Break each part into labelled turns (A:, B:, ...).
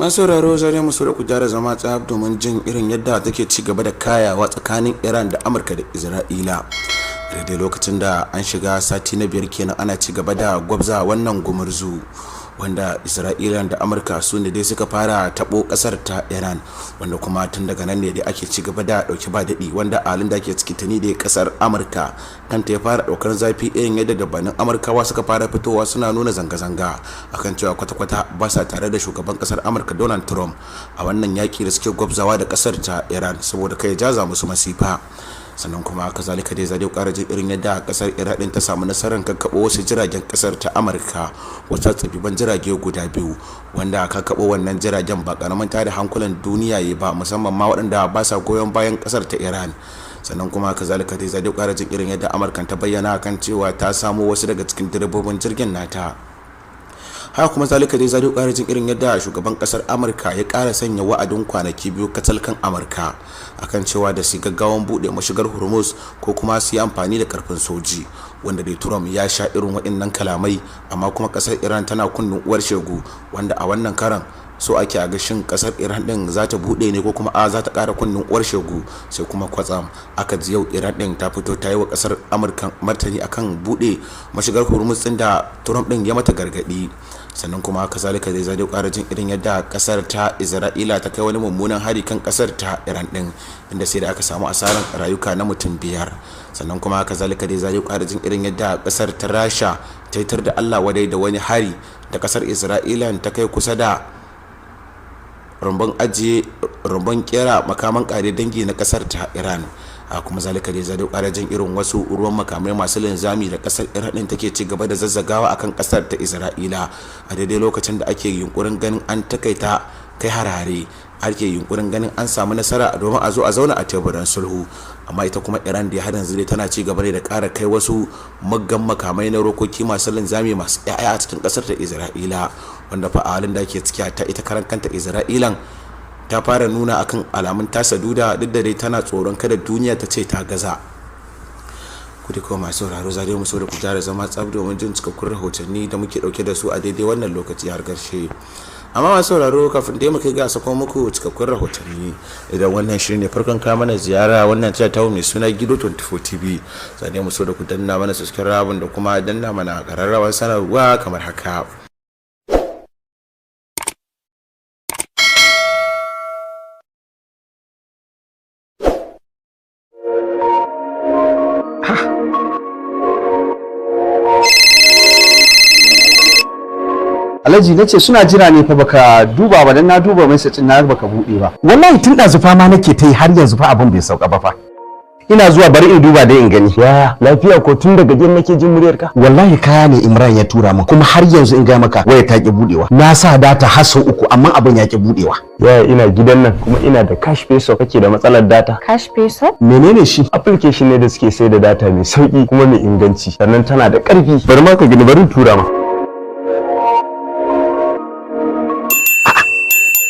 A: Masu sauraro, zare mu da ku gyara zama tsab domin jin irin yadda take ci gaba da kayawa tsakanin Iran da Amurka da Isra'ila. Daidai lokacin da an shiga sati na biyar kenan ana ci gaba da gwabza wannan gumurzu, wanda Isra'ila da Amurka su ne dai suka fara tabo kasar ta Iran, wanda kuma tun daga nan ne dai ake ci gaba da dauki ba daɗi, wanda a halin da ake ciki tuni dai kasar Amurka kanta ya fara daukar zafi, irin yadda dabanin Amurkawa suka fara fitowa suna nuna zanga-zanga akan cewa kwata-kwata ba sa tare da shugaban kasar Amurka Donald Trump a wannan yaki da suke gwabzawa da kasar ta Iran, saboda kai jaza musu masifa. Sannan kuma kazalika dai zai kara jin irin yadda kasar Iran din ta samu nasarar kakkaɓo wasu jiragen kasar ta Amurka, wata tsabiban jirage guda biyu, wanda kakkaɓo wannan jiragen ba karamin tada hankulan duniya ya ba, musamman ma waɗanda ba sa goyon bayan kasar ta Iran. Sannan kuma kazalika dai zai kara jin irin yadda Amurka ta bayyana kan cewa ta samo wasu daga cikin direbobin jirgin nata. Haka kuma zalika dai zai kara jin irin yadda shugaban kasar Amurka ya kara sanya wa'adin kwanaki 2 kacal kan Amurka akan cewa da su gaggawan bude mashigar Hormuz ko kuma su yi amfani da karfin soji, wanda dai Trump ya sha irin waɗannan kalamai, amma kuma kasar Iran tana kunnen uwar shegu, wanda a wannan karan so ake a gashin kasar Iran din za ta bude ne ko kuma a za ta kara kunnen uwar shegu. Sai kuma kwatsam aka ji yau Iran din ta fito ta yi wa kasar Amurka martani akan bude mashigar Hormuz din da Trump din ya mata gargadi. Sannan kuma kazalika zai zai kara jin irin yadda kasar ta Isra'ila ta kai wani mummunan hari kan kasar ta Iran din, inda sai da aka samu asaran rayuka na mutum 5. Sannan kuma kazalika dai zai kara jin irin yadda kasar ta Rasha ta yitar da Allah wadai da wani hari da kasar Isra'ila ta kai kusa da rumbun ajiye rumbun kera makaman kare dangi na kasar ta Iran. A kuma zalika dai zai kara jin irin wasu ruwan makamai masu linzami da kasar Iran din take ci gaba da zazzagawa akan kasar ta Isra'ila, a daidai lokacin da ake yunkurin ganin an takaita kai harare, ake yunkurin ganin an samu nasara domin a zo a zauna a teburin sulhu. Amma ita kuma Iran da har yanzu dai tana ci gaba ne da ƙara kai wasu muggan makamai na rokoki masu linzami masu ƴaƴa a cikin ƙasar ta Isra'ila, wanda fa a halin da ake ciki ta ita karan kanta Isra'ilan ta fara nuna akan alamun ta saduda, duk da dai tana tsoron kada duniya ta ce ta gaza. Ku dai kawai masu sauraro, za dai mu so da ku gyara zama tsab domin jin cikakkun rahotanni da muke dauke da su a daidai wannan lokaci har karshe. Amma masu sauraro, kafin dai mu kai ga sako muku cikakkun rahotanni, idan wannan shirin ne farkon kawo mana ziyara wannan tasha ta mai suna Gido 24 TV, za dai mu so da ku danna mana subscribe da kuma danna mana kararrawar sanarwa kamar haka.
B: Alhaji, na ce suna jira ne fa, baka duba ba, dan na duba message na baka bude ba.
C: Wallahi tun ɗazu fama nake ta yi, har yanzu fa abin bai sauka ba fa. Ina zuwa, bari in duba dai in gani.
D: Yaya, lafiya ko? Tun daga gidan nake jin muryarka.
C: Wallahi kaya ne Imran ya tura min, kuma har yanzu in ga maka waya ta ki budewa. Na sa data har sau 3, amma abin ya ki budewa.
D: Yaya, ina gidan nan kuma ina da Cash Peso, kake da matsalar data.
E: Cash Peso?
C: Menene shi?
D: Application ne da suke sai da data mai sauki kuma mai inganci, sannan tana da karfi. Bari ma ka gani, bari in tura ma.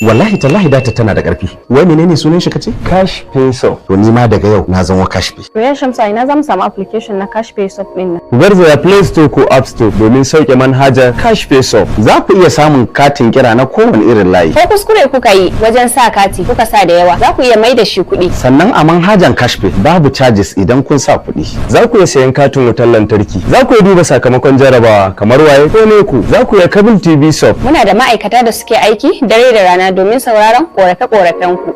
C: Wallahi tallahi data tana da karfi. Wai menene sunan shi kace?
D: Cash Peso.
C: To ni ma daga yau na zama Cash Pay.
E: To ya Shamsu, a ina za mu samu application na Cash Peso din nan?
D: Ku garzaya Play Store ko App Store domin sauke manhajar Cash Peso.
C: Za ku iya samun katin kira na kowane irin layi.
F: Ko kuskure kuka yi wajen sa kati kuka sa da yawa, za ku iya mai da shi kuɗi.
C: Sannan a manhajan Cash Pay babu charges idan kun sa kuɗi.
D: Za ku iya sayan katin wutar lantarki, za ku iya duba sakamakon jarabawa kamar WAEC ko NECO, za ku iya cable TV sub.
F: Muna da ma'aikata da suke aiki dare da rana domin sauraron korafe-korafen ku.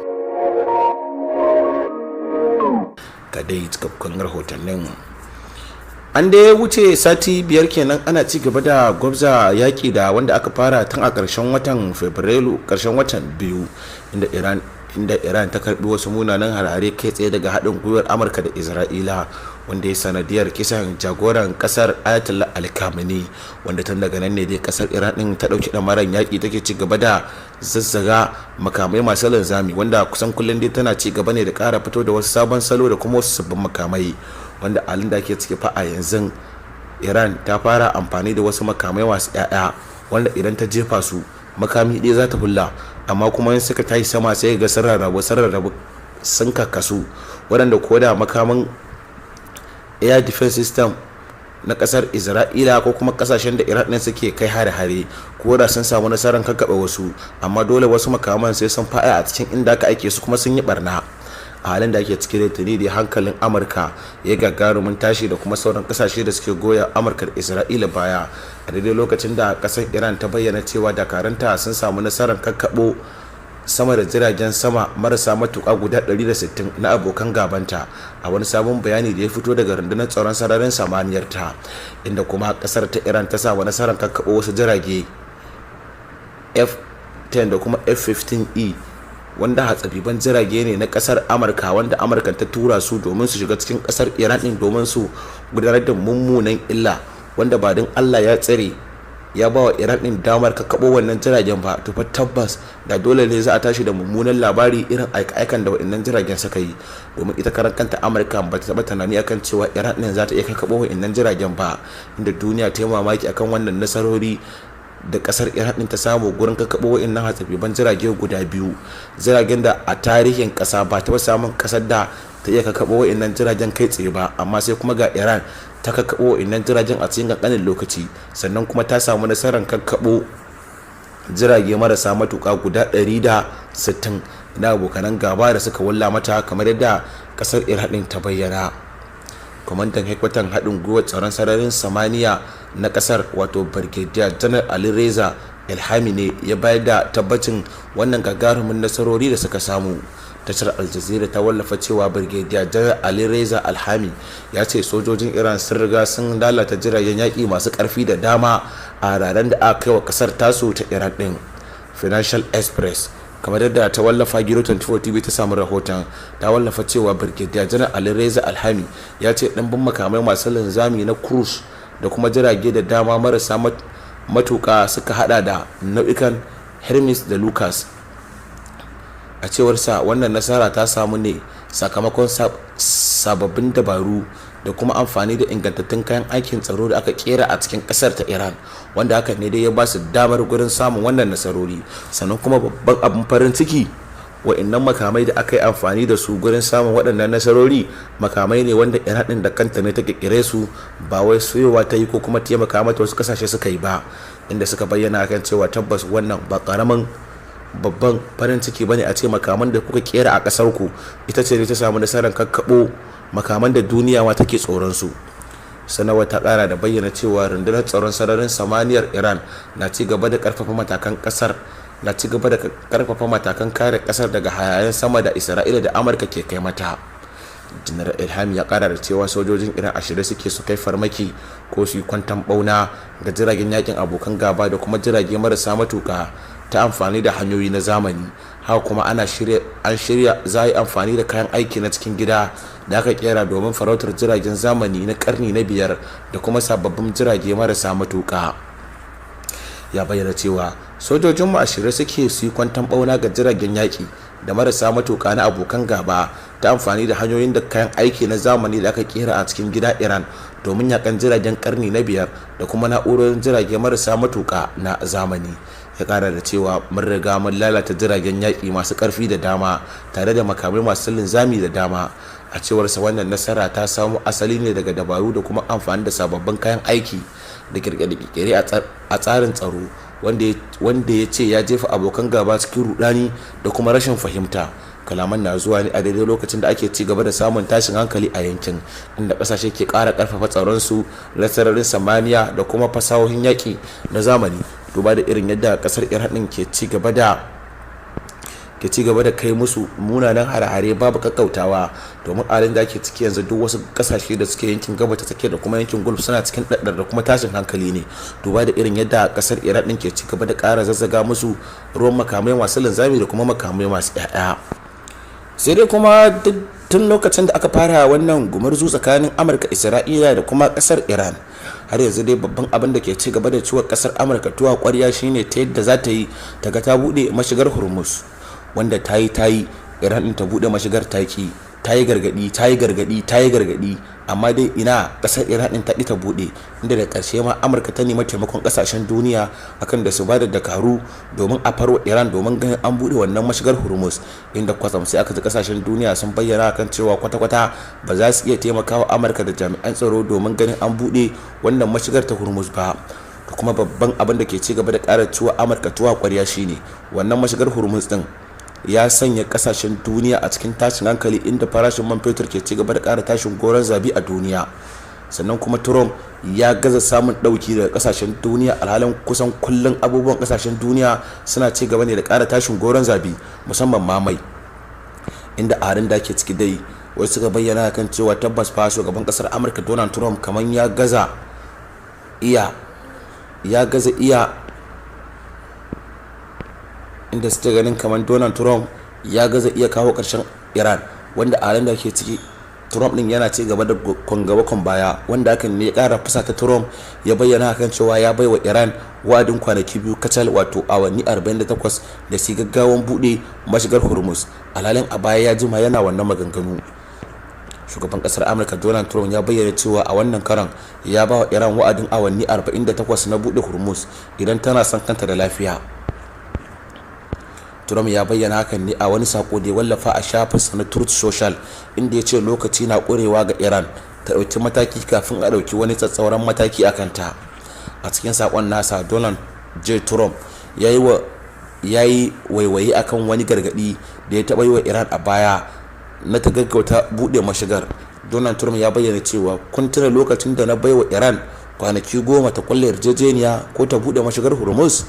A: Ga dai cikakkun rahotannin. An da ya wuce sati 5 kenan ana ci gaba da gwabza yaƙi da wanda aka fara tun a ƙarshen watan Fabrairu, ƙarshen watan biyu, inda Iran ta karbi wasu munanan harare kai tsaye daga haɗin gwiwar Amurka da Isra'ila, wanda ya sanadiyar kisan jagoran kasar Ayatollah Ali Khamenei, wanda tun daga nan ne dai kasar Iran din ta ɗauki ɗamaran yaƙi, take ci gaba da zazzaga makamai masu linzami, wanda kusan kullum dai tana ci gaba ne da ƙara fito da wasu sabon salo da kuma wasu sabbin makamai, wanda halin da ake ciki fa a yanzu Iran ta fara amfani da wasu makamai masu 'ya'ya, wanda idan ta jefa su makami ɗaya za ta bulla, amma kuma in suka tashi sama sai ga sun rarrabu, sun rarrabu, sun kakkasu, waɗanda ko da makamin air defense system Na kasar Isra'ila ko kuma kasashen da Iran din suke kai hare-hare, ko da sun samu nasarar kakkaɓe wasu, amma dole wasu makaman sai sun faɗa a cikin inda aka aike su kuma sun yi barna. A halin da ake ciki da tuni da hankalin Amurka ya gagarumin tashi da kuma sauran kasashe da suke goya Amurka da Isra'ila baya, a daidai lokacin da kasar Iran ta bayyana cewa dakaranta sun samu nasarar kakkaɓo sama da jiragen sama marasa matuƙa guda 160 na abokan gabanta, a wani sabon bayani da ya fito daga Rundunar Tsaron Sararin Samaniyar ta, inda kuma kasar ta Iran ta samu nasarar kakkaɓo wasu jirage F-10 da kuma F-15E, wanda hatsabiban jirage ne na kasar Amurka, wanda Amurka ta tura su domin su shiga cikin kasar Iran din domin su gudanar da mummunan illa, wanda ba don Allah ya tsare ya ba wa Iran din damar kakkaɓo wannan jiragen ba, to fa tabbas da dole ne za a tashi da mummunan labari irin aika-aikan da waɗannan jiragen suka yi, domin ita karan kanta Amurka ba ta taɓa tunani akan cewa Iran din za ta iya kakkaɓo waɗannan jiragen ba, inda duniya ta yi mamaki akan wannan nasarori da kasar Iran din ta samu gurin kakkaɓo wa'annan hatsabiban jirage guda biyu, jiragen da a tarihin kasa ba taɓa samun kasar da ta iya kakkaɓo wa'annan jiragen kai tsaye ba. Amma sai kuma ga Iran ta kakkaɓo wa'annan jiragen a cikin ƙanƙanin lokaci, sannan kuma ta samu nasarar kakkaɓo jirage marasa matuƙa guda 160 na abokanan gaba da suka wulla mata, kamar yadda kasar Iran din ta bayyana. Kwamandan hekwatan haɗin gwiwar tsaron sararin samaniya na ƙasar, wato Brigadier Janar Ali Reza Ilhami ne ya bayar da tabbacin wannan gagarumin nasarori da suka samu. Tashar Aljazeera ta wallafa cewa Brigadier Janar Ali Reza Alhami ya ce sojojin Iran sun riga sun lalata jiragen yaƙi masu ƙarfi da dama a ranar da aka kai wa ƙasar tasu ta Iran ɗin. Financial Express, kamar yadda ta wallafa, Giro 24 TV ta samu rahoton, ta wallafa cewa Brigadier Janar Ali Reza Alhami ya ce ɗimbin makamai masu linzami na cruise da kuma jirage da dama marasa matuka suka hada da nau'ikan Hermes da Lucas. A cewar sa, wannan nasara ta samu ne sakamakon sababbin dabaru da kuma amfani da ingantattun kayan aikin tsaro da aka kera a cikin kasar ta Iran, wanda hakan ne dai ya ba su damar gurin samun wannan nasarori. Sannan kuma babban abin farin ciki, wa'annan makamai da aka yi amfani da su gurin samun waɗannan nasarori, makamai ne wanda Iran ɗin da kanta ne ta kirkire su, ba wai soyowa ta yi ko kuma taimaka mata wasu kasashe suka yi ba, inda suka bayyana kan cewa tabbas wannan ba karamin babban farin ciki bane a ce makaman da kuka kera a kasar ku ita ce ta samu nasarar kakkaɓo makaman da duniya ma take tsoron su. Sanarwar ta kara da bayyana cewa Rundunar Tsaron Sararin Samaniyar Iran na ci gaba da karfafa matakan kare kasar daga hare-haren sama da Isra'ila da Amurka ke kai mata. Janar Ilham ya kara da cewa sojojin Iran a shirye suke su kai farmaki ko su yi kwantan bauna ga jiragen yakin abokan gaba da kuma jirage marasa matuka ta amfani da hanyoyi na zamani. Haka kuma ana shirya an shirya za a yi amfani da kayan aiki na cikin gida da aka kera domin farautar jiragen zamani na karni na biyar da kuma sababbin jirage marasa matuka. Ya bayyana cewa sojojinmu a shirye suke su yi kwantan bauna ga jiragen yaƙi da marasa matuka na abokan gaba ta amfani da hanyoyin da kayan aiki na zamani da aka kera a cikin gida Iran domin yakan jiragen karni na biyar da kuma na'urorin jirage marasa matuka na zamani. Ya kara da cewa mun riga mun lalata jiragen yaƙi masu ƙarfi da dama tare da makamai masu linzami da dama. A cewarsa, wannan nasara ta samo asali ne daga dabaru da kuma amfani da sababbin kayan aiki da kirkire-kirkire a tsarin tsaro, wanda ya ce ya jefa abokan gaba cikin rudani da kuma rashin fahimta. Kalaman na zuwa ne a daidai lokacin da ake ci gaba da samun tashin hankali a yankin, inda kasashe ke kara karfafa tsaron su na sararin samaniya da kuma fasahohin yaƙi na zamani, duba da irin yadda kasar Iran din ke ci gaba da kai musu munanan hare-hare babu kakkautawa, domin halin da ake ciki yanzu duk wasu kasashe da suke yankin Gabas ta Tsakiya da kuma yankin Gulf suna cikin ɗaɗɗar da kuma tashin hankali ne, duba da irin yadda kasar Iran din ke ci gaba da ƙara zazzaga musu ruwan makamai masu linzami da kuma makamai masu 'ya'ya. Sai dai kuma duk tun lokacin da aka fara wannan gumurzu tsakanin Amurka, Isra'ila da kuma kasar Iran, har yanzu dai babban abin da ke ci gaba da ciwon kasar Amurka tuwo a kwarya shine ta yadda za ta yi ta ga ta bude mashigar Hormuz, wanda ta yi ta yi Iran din ta bude mashigar, taki. Ta yi gargadi, ta yi gargadi, ta yi gargadi, amma dai ina, kasar Iran din ta ƙi ta buɗe, inda da ƙarshe ma Amurka ta nemi taimakon ƙasashen duniya akan da su bada dakaru domin a farwa Iran domin ganin an buɗe wannan mashigar Hormuz, inda kwatsam sai aka ji ƙasashen duniya sun bayyana kan cewa kwata-kwata ba za su iya taimakawa Amurka da jami'an tsaro domin ganin an buɗe wannan mashigar ta Hormuz ba. Da kuma babban abin da ke ci gaba da ƙara ciwa Amurka tuwa ƙwarya shine wannan mashigar Hormuz din ya sanya kasashen duniya a cikin tashin hankali, inda farashin man fetur ke ci gaba da ƙara tashin goron zabi a duniya. Sannan kuma Trump ya gaza samun ɗauki daga kasashen duniya, alhalin kusan kullum abubuwan kasashen duniya suna ci gaba ne da ƙara tashin goron zabi, musamman ma mai. Inda a halin da ake ciki dai, wasu suka bayyana kan cewa tabbas fa shugaban kasar Amurka Donald Trump kamar ya gaza iya, inda suke ganin kamar Donald Trump ya gaza iya kawo ƙarshen Iran, wanda a halin da ke ciki Trump din yana ci gaba da kwan gaba kwan baya, wanda hakan ne ya kara fusata Trump. Ya bayyana hakan cewa ya baiwa Iran wa'adin kwanaki 2 kacal, wato awanni 48, da su gaggawan bude mashigar Hormuz, alhalin a baya ya jima yana wannan maganganu. Shugaban kasar Amurka Donald Trump ya bayyana cewa a wannan karan ya ba wa Iran wa'adin awanni 48 na bude Hormuz idan tana son kanta da lafiya. Trump ya bayyana hakan ne a wani sako da ya wallafa a shafinsa na Truth Social, inda ya ce lokaci na ƙurewa ga Iran ta ɗauki mataki kafin a ɗauki wani tsatsauran mataki a kanta. A cikin sakon nasa, Donald J Trump ya yi waiwaye akan wani gargaɗi da ya taɓa yi wa Iran a baya na ta gaggauta buɗe mashigar. Donald Trump ya bayyana cewa, "Kun tuna lokacin da na baiwa Iran kwanaki 10 ta kulle yarjejeniya ko ta buɗe mashigar Hormuz?"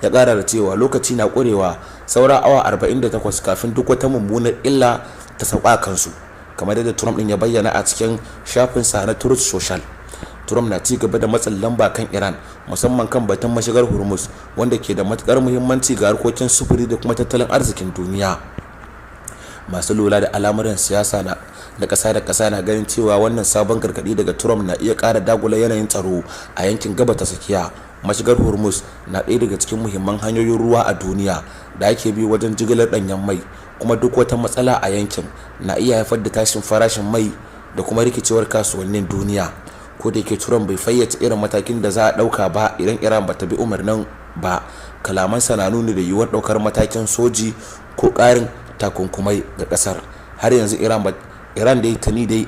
A: Ya kara da cewa lokaci na ƙurewa, saura awa 48 kafin duk wata mummunar illa ta sauka kansu. Kamar yadda Trump din ya bayyana a cikin shafinsa na Truth Social, Trump na ci gaba da matsin lamba kan Iran, musamman kan batun mashigar Hormuz, wanda ke da matukar muhimmanci ga harkokin sufuri da kuma tattalin arzikin duniya. Masu lura da al'amuran siyasa na da ƙasa da ƙasa na ganin cewa wannan sabon gargaɗi daga Trump na iya ƙara dagula yanayin tsaro a yankin Gabas ta Tsakiya. Mashigar Hormuz na ɗaya daga cikin muhimman hanyoyin ruwa a duniya da ake bi wajen jigilar ɗanyen mai, kuma duk wata matsala a yankin na iya haifar da tashin farashin mai da kuma rikicewar kasuwannin duniya. Ko da yake Trump bai fayyace irin matakin da za a ɗauka ba idan Iran ba ta bi umarnin ba, kalamansa na nuni da yiwuwar ɗaukar matakin soji ko ƙarin takunkumai ga ƙasar. Har yanzu Iran dai tuni dai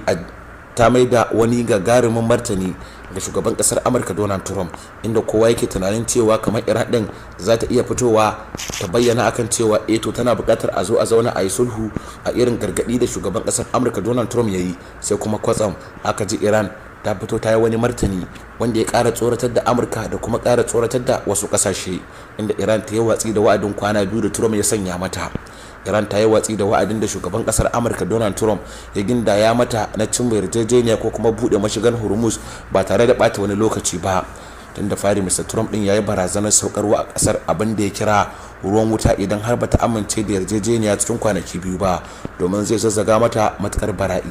A: ta mai da wani gagarumin martani ga shugaban kasar Amurka Donald Trump, inda kowa yake tunanin cewa kamar Iran din za ta iya fitowa ta bayyana akan cewa eh, to, tana buƙatar a zo a zauna a yi sulhu a irin gargaɗi da shugaban kasar Amurka Donald Trump ya yi. Sai kuma kwatsam aka ji Iran ta fito ta yi wani martani wanda ya ƙara tsoratar da Amurka da kuma ƙara tsoratar da wasu ƙasashe, inda Iran ta yi watsi da wa'adin kwana 2 da Trump ya sanya mata. Iran ta yi watsi da wa'adin da shugaban kasar Amurka Donald Trump ya gindaya mata na cimma yarjejeniya ko kuma buɗe mashigar Hormuz ba tare da ɓata wani lokaci ba. Tun da fari Mr Trump din ya yi barazanar saukarwa a kasar abin da ya kira ruwan wuta idan har bata amince da yarjejeniya cikin kwanaki 2 ba, domin zai zazzaga mata matukar bara'i.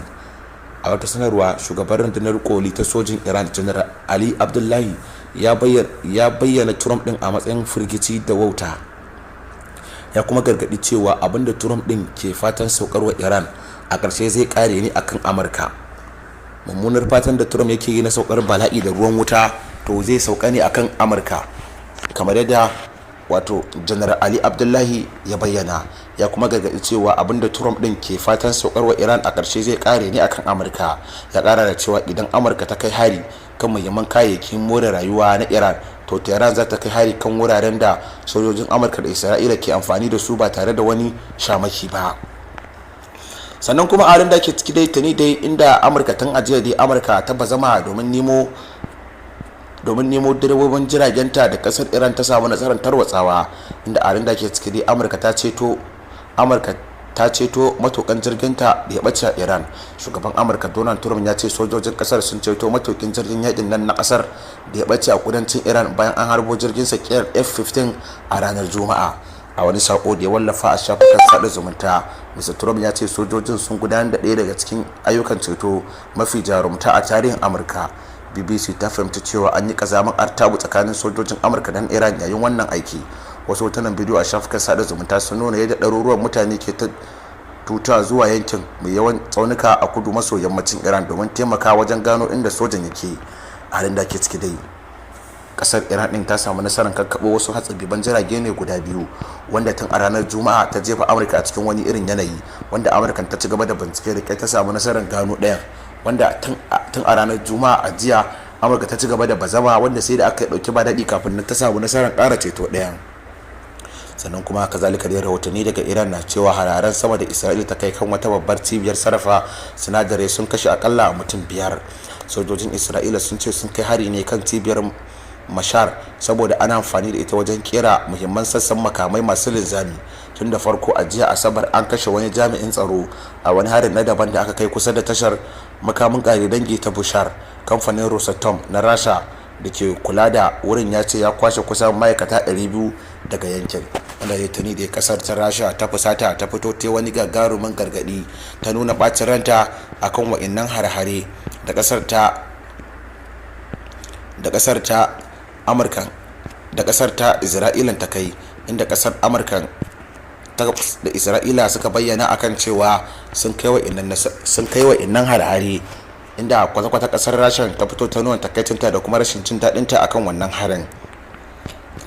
A: A wata sanarwa, shugaban rundunar koli ta sojin Iran, Janar Ali Abdullahi, ya bayyana Trump din a matsayin firgici da wauta, ya kuma gargadi cewa abinda Trump din ke fatan saukarwa Iran a ƙarshe zai kare ne akan Amurka. Mummunar fatan da Trump yake yi na saukar bala'i da ruwan wuta, to zai sauka ne akan Amurka, kamar yadda wato Janar Ali Abdullahi ya bayyana. Ya kuma gargaɗi cewa abinda Trump din ke fatan saukarwa Iran a ƙarshe zai kare ne akan Amurka. Ya ƙara da cewa idan Amurka ta kai hari kan muhimman kayayyakin more rayuwa na Iran, to Tehran za ta kai hari kan wuraren da sojojin Amurka da Isra'ila ke amfani da su ba tare da wani shamaki ba. Sannan kuma a da ke ciki dai, tuni dai inda Amurka tun ajiya dai Amurka ta bazama domin nemo direbobin jiragenta da kasar Iran ta samu nasarar tarwatsawa, inda a da ke ciki dai Amurka ta ceto matukan jirginta da ya bace a Iran. Shugaban Amurka Donald Trump ya ce sojojin kasar sun ceto matukin jirgin yakin nan na kasar da ya bace a kudancin Iran bayan an harbo jirgin sa kirar F-15 a ranar Juma'a. A wani sako da ya wallafa a shafukan sada zumunta, Mr Trump ya ce sojojin sun gudanar da ɗaya daga cikin ayyukan ceto mafi jarumta a tarihin Amurka. BBC ta fahimci cewa an yi kazamin artabu tsakanin sojojin Amurka da Iran yayin wannan aiki. Wasu hotunan bidiyo a shafukan sada zumunta sun nuna yadda ɗaruruwan mutane ke ta Tuta zuwa yankin mai yawan tsaunuka a kudu maso yammacin Iran domin taimaka wajen gano inda sojan yake. Halin da ke ciki dai, kasar Iran din ta samu nasarar kakkaɓo wasu hatsabiban jirage ne guda biyu, wanda tun a ranar Juma'a ta jefa Amurka a cikin wani irin yanayi, wanda Amurka ta ci gaba da bincike da kai ta samu nasarar gano ɗayan, wanda tun a ranar Juma'a a jiya Amurka ta ci gaba da bazama, wanda sai da aka ɗauki ba daɗi kafin nan ta samu nasarar ƙara ceto ɗayan. Sannan kuma kazalika dai, rahotanni daga Iran na cewa hararen sama da Isra'ila ta kai kan wata babbar cibiyar sarrafa sinadarai sun kashe akalla mutum biyar. Sojojin Isra'ila sun ce sun kai hari ne kan cibiyar Mashar saboda ana amfani da ita wajen kera muhimman sassan makamai masu linzami. Tun da farko a jiya Asabar, an kashe wani jami'in tsaro a wani harin na daban da aka kai kusa da tashar makamin kare dangi ta Bushar. Kamfanin Rosatom na Rasha da ke kula da wurin ya ce ya kwashe kusan ma'aikata 200 daga yankin, wanda ya tuni da kasar ta Rasha ta fusata, ta fito ta wani gagarumin gargadi, ta nuna bacin ranta akan wa'innan hare-hare da kasar ta Amurka da kasar ta Isra'ila ta kai, inda kasar Amurka da Isra'ila suka bayyana akan cewa sun kai wa'innan hare-hare, inda kwata-kwata kasar Rasha ta fito ta nuna takaicinta da kuma rashin jin daɗinta akan wannan harin.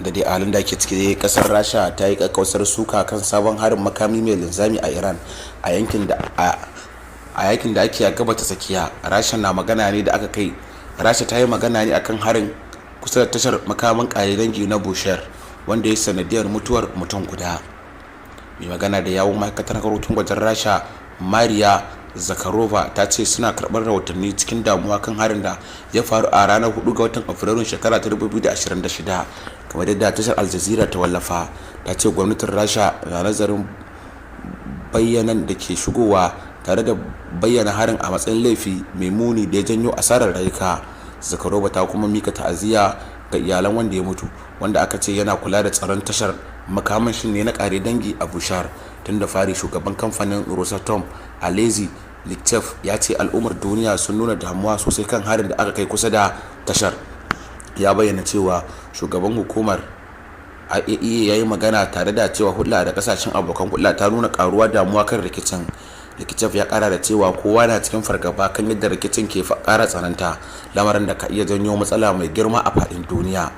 A: Da dai halin da ke ciki, kasar Rasha ta yi kakkausar suka kan sabon harin makami mai linzami a Iran a yakin da ake a Gabas ta Tsakiya. Rasha na magana ne da aka kai Rasha ta yi magana ne akan harin kusa da tashar makamin kare dangi na Bushehr, wanda ya sanadiyar mutuwar mutum guda. Mai magana da yawun ma'aikatar harkokin wajen Rasha, Maria Zakharova, ta ce suna karɓar rahotanni cikin damuwa kan harin da ya faru a ranar 4 ga watan Afrilun shekara ta 2026. Kamar yadda tashar Al Jazeera ta wallafa, ta ce gwamnatin Rasha na nazarin bayyanan da ke shigowa, tare da bayyana harin a matsayin laifi mai muni da ya janyo asarar rayuka. Zakharova ta kuma mika ta'aziyya ga iyalan wanda ya mutu, wanda aka ce yana kula da tsaron tashar makamashin ne na kare dangi a Bushar. Tun da fari, shugaban kamfanin Rosatom, Alexei Likhachev, ya ce al'ummar duniya sun nuna damuwa sosai kan harin da aka kai kusa da tashar. Ya bayyana cewa shugaban hukumar IAEA ya yi magana, tare da cewa hulɗa da kasashen abokan hulɗa ta nuna karuwa damuwa kan rikicin. Likhachev ya kara da cewa kowa na cikin fargaba kan yadda rikicin ke kara tsananta, lamarin da ka iya janyo matsala mai girma a faɗin duniya.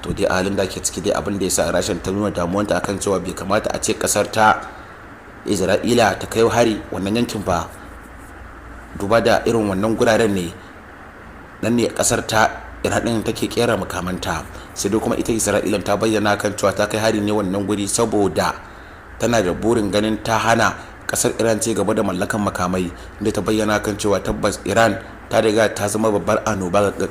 A: To dai, a halin da ake ciki dai, abin da ya sa Rashin ta nuna damuwanta akan cewa bai kamata a ce kasar ta Isra'ila ta kai hari wannan yankin ba, duba da irin wannan guraren ne nan ne kasar ta Iran din take kera makamanta. Sai dai kuma ita Isra'ila ta bayyana kan cewa ta kai hari ne wannan guri saboda tana da burin ganin ta hana kasar Iran ci gaba da mallakan makamai, inda ta bayyana kan cewa tabbas Iran ta riga ta zama babbar annoba ga